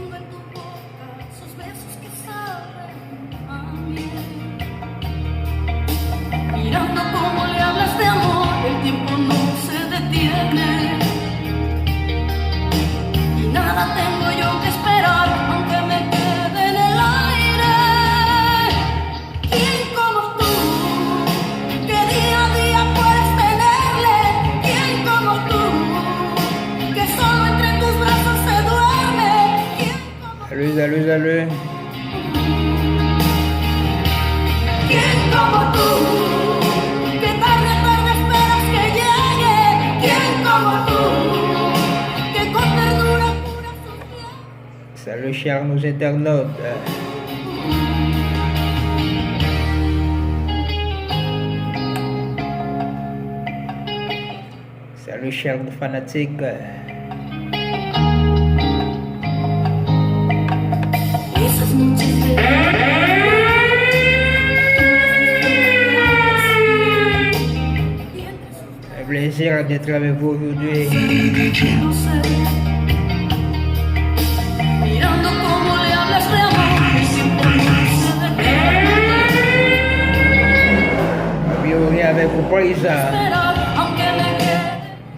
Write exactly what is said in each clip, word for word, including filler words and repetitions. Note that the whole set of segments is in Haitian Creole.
En tu boca, esos besos que saben a miel. Mirando cómo le hablas de amor, el tiempo no se detiene. Y nada tengo yo que esperar, aunque me quede en el aire. ¿Quién como tú, que día a día puedes tenerle? ¿Quién como tú, que solo entre tus brazos se duerme? ¿Quién como tú? Salut, salut, salut. ¿Quién como tú, que tarde a tarde esperas que llegue? ¿Quién como tú, que con ternura cura sus pies? Salut, chers nos internautes. Salut, chers nos fanatiques. Esas noches de Un plaisir d'être avec vous aujourd'hui. Bienvenue avec vous, Praiza.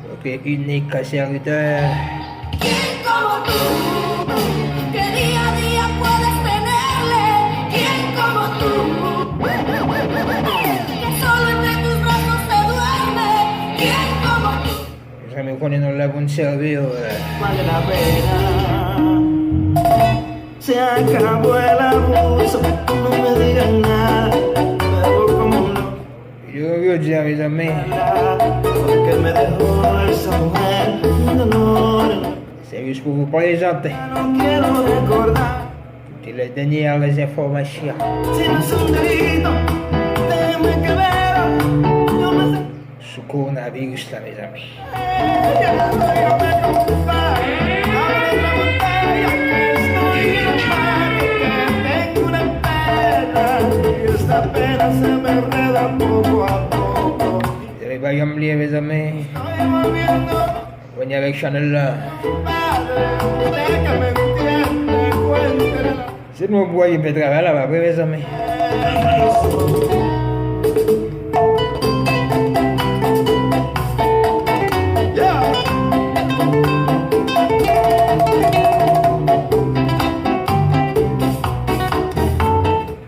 Votre unique serviteur. Mezanmi, ou konnen nou la pou n sèvi yo. Vale la pena. Se acabó el abuso, no me digas nada, bebo como un loco. Yo, yo, di a, mezanmi. Porque me dejó esa mujer, no, no, no. Se jis pou vou prezante. No quiero recordar. Te lè dènye a lèzenfòmasyon. Si no es un delito, déjame que beba, yo me sé. Sou kowonaviris la, mezanmi. Mezanmi, pa janm bliye, mezanmi. Abòne avèk chanèl la. Se nou pou al fè travay la, pa vre, mezanmi?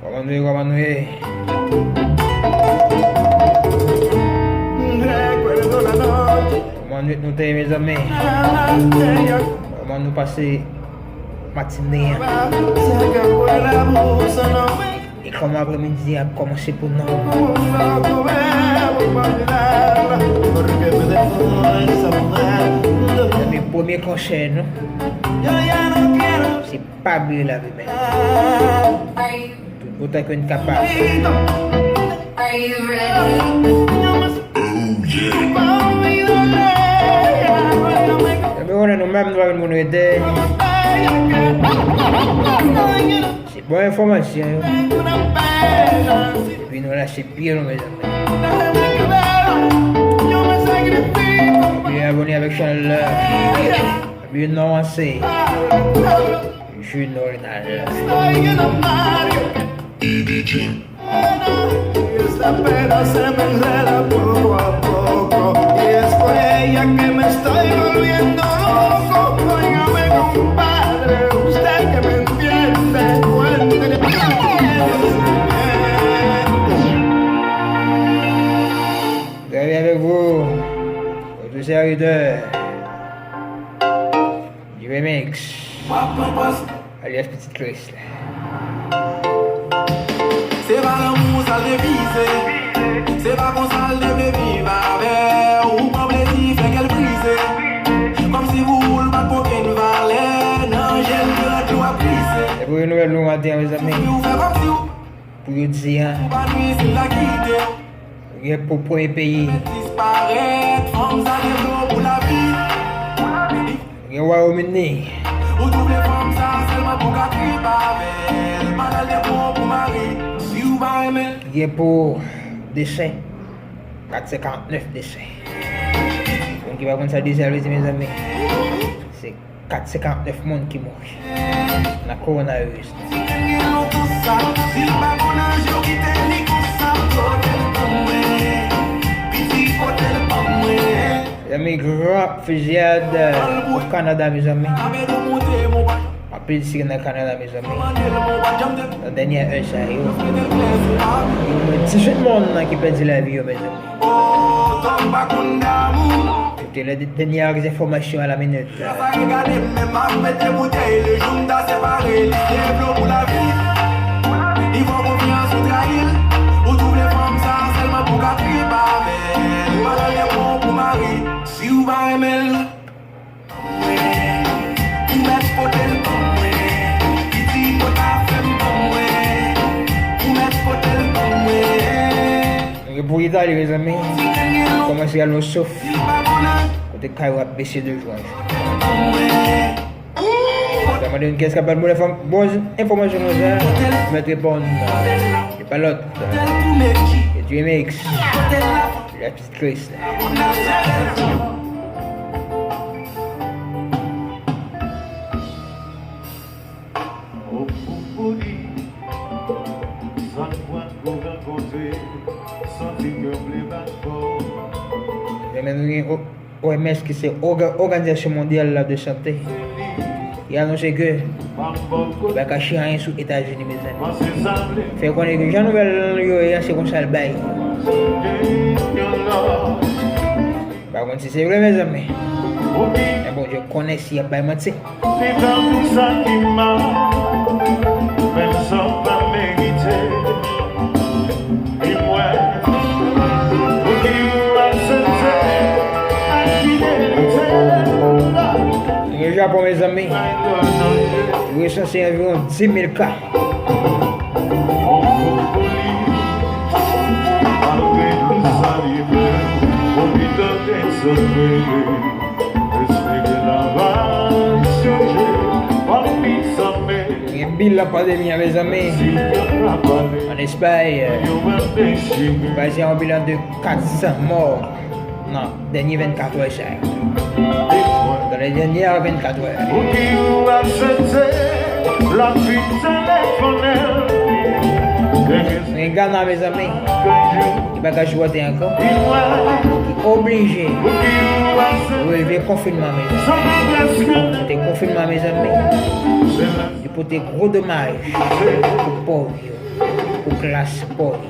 Kòman nou ye, kòman nou ye? Kòman nwit nou te ye, mezanmi? Kòman nou pase matine an? E kòman apremidi an ap kòmanse pou nou? Mezanmi, premye konsèy nou, se pa bliye lave men. Tout otan ke n kapab. Ebyen, nou menm, nou pa gen moun rete. Se bon enfòmasyon yo. Epi nou lase pye nou, mezanmi. Epi abòne avèk chanèl la. Epi nou avanse. Junior Nal. Esta pena se me enreda poco a poco, y es por ella que me estoy volviendo loco. Óigame, compadre, usted que me entiende, cuéntele. Travay avèk vou, otou sèvitè. Remix. Alias Pitit Kris la. Se pa lanmou sa l te vize. Se pa konsa l te vle viv avè w. Ou pran plezi fè kè l brize. Kòmsi pou ou l pa t gen okenn valè. Nan je l, gran dlo ap glise. Se pou yon nouvèl nou maten, mezanmi. Kòmsi ou fè kòmsi ou Pou yo di a, ou pa nwi si l ta kite w. Gen pou premye peyi. Disparèt, fanm sa gen dlo pou lavi. Gen Wayòm Ini. Ou tou vle fanm sa sèlman pou ka trip avè l. Pandan l te bon pou mari, si ou pa renmen l. Gen pou desen. Kat senkantnèf desen. Moun ki pa konn sa desen vle di, mezanmi, se kat senkantnèf moun ki mouri. nan kowonaviris. Mezanmi, gran fiziyad o Kanada, mezanmi. Anpil siren nan Kanada, mezanmi. Nan dènyè è sa yo, gen omwen dizuit moun ki pèdi lavi yo, mezanmi. Koute lè dènyè enfòmasyon a la minit. Si w pa renmen l, ou mèt pote l ban mwen. Piti pota fè m ban mwen. Ou mèt pote l ban mwen. Nou gen pou Itali, mezanmi. Kòmanse al yon souf. Kote kay w ap bese de jou an jou. Sa mande yon kès k ap ban l bon enfòm-, bon enfòmasyon konsa. Mèt reponn. Se pa lòt. Se Dream X. La petite Chris. Renmen nou gen O M S, ki se Òga-, Òganizasyon Mondyal la de Sante, ki anonse ke pa ka chire anyen sou Etazini, mezanmi. Fè konnen ke jan nouvèl yo ye a, se konsa l bay. Pa konn si se vre, mezanmi. Men Bondye konnen si y ap bay manti. Li tankou sa ki mal, menm san pa merite. Li mwen, pou ki ou aksepte ak fidelite. Gen Japon, mezanmi. Yo resanse anviwon dis mil ka. Malgre tout sa li fè, ou pito dezole. Gen bilan pandemi a, mezanmi. An Espay, pase yon bilan de kat san mò nan dènye vennkat è sa yo. Dans les dernières vingt-quatre heures. Gen Gana, mezanmi, ki pa ka sipòte ankò, ki oblije releve konfinman, mezanmi. Kote konfinman, mezanmi, li pote gwo domaj pou pòv yo, pou klas pòv yo.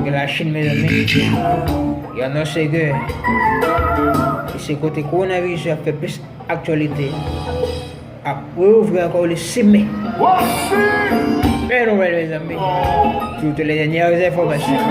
Gen Lachin, mezanmi, yo anonse ke se kote kowonaviris yo ap fè plis aktyalite, ap reouvri ankò le sis me. Bèl nouvèl, mezanmi. Toutes les dernières informations.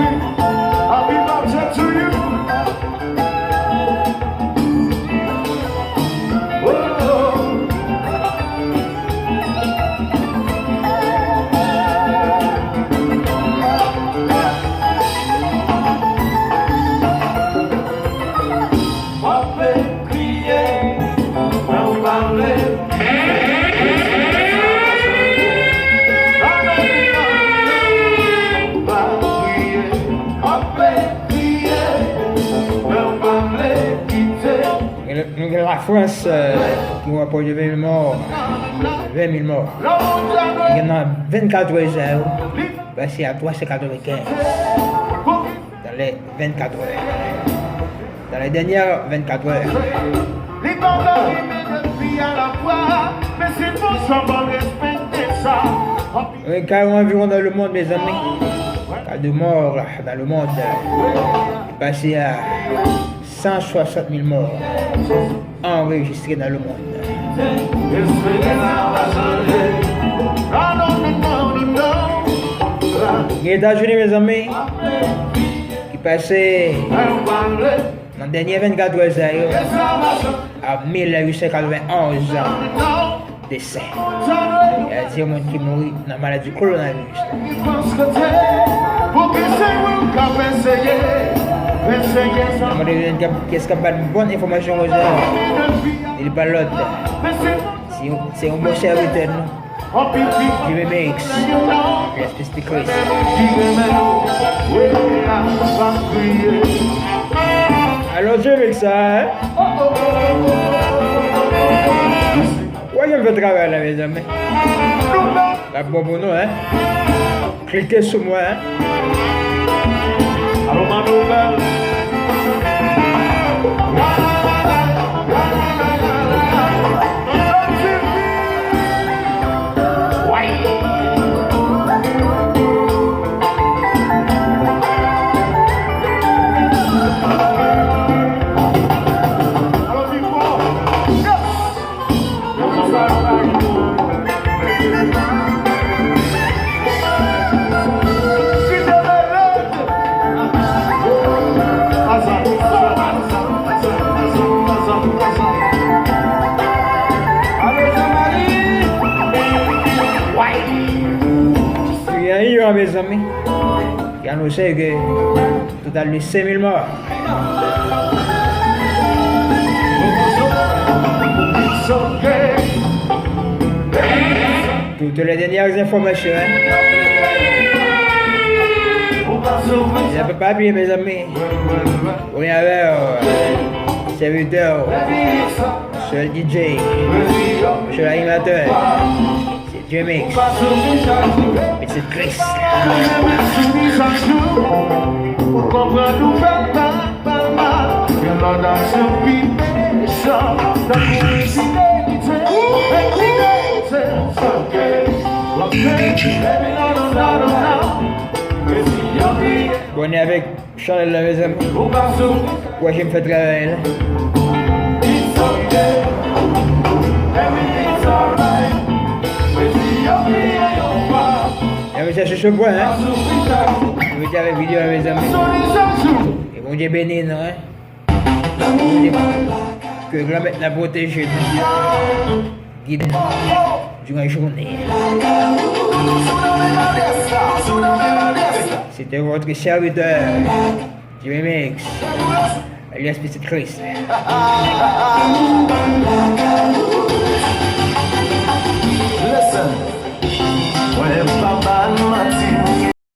Nou gen Lafrans, euh, ki rapòte ven mil mò. Ven mil mò. Nou gen nan vennkat è sa yo, pase a twa san katrevenkenz. Dans les vingt-quatre heures. Dans les dernières vingt-quatre heures. Li pa ka rive de fi a la fwa, men se pou sa pa respekte sa. Anpil. Wi, ka anviwon dans le monde, mezanmi. Ka de mò dans le monde. Pase a san swasant mil mò anrejistre dans le monde. Gen Etazini, mezanmi, ki pase nan dènye vennkat è sa yo a mil uit san katrevenonz desè. E a di moun ki mouri nan maladi kowonaviris la. Mwen mande kiyès k ap, kiyès k ap ba n bon enfòmasyon konsa. Li pa lòt. Se yon, se yon bon sèvitè nou. Jimmy Mix. Rest in peace to Chris. Alò, Jimmy Mix sa, hein? Wè jan m fè travay la, mezanmi. L ap bon pou nou, hein? Klike sou mwen, hein? Alò, Manno Bèl. Gen yon, mezanmi, ki anonse ke total de senk mil mò. Toutes les dernières informations, hein. Sa pa pye, mezanmi. Ou gen avè w, sèvitè w, sèl D J, sèl animatè. Jimmy Mix. Pitit Kris. Bonè avèk Chanèl la, mezanmi. Wè jan m fè travay la. Mezanmi, se sou se pwen, hein. Nou rete avèk videyo a, mezanmi. Ke Bondye beni nou, hein. Ke Granmèt la pwoteje nou. Gide nou diran jounen. C'était votre serviteur, Jimmy Mix, alias Pitit Kris.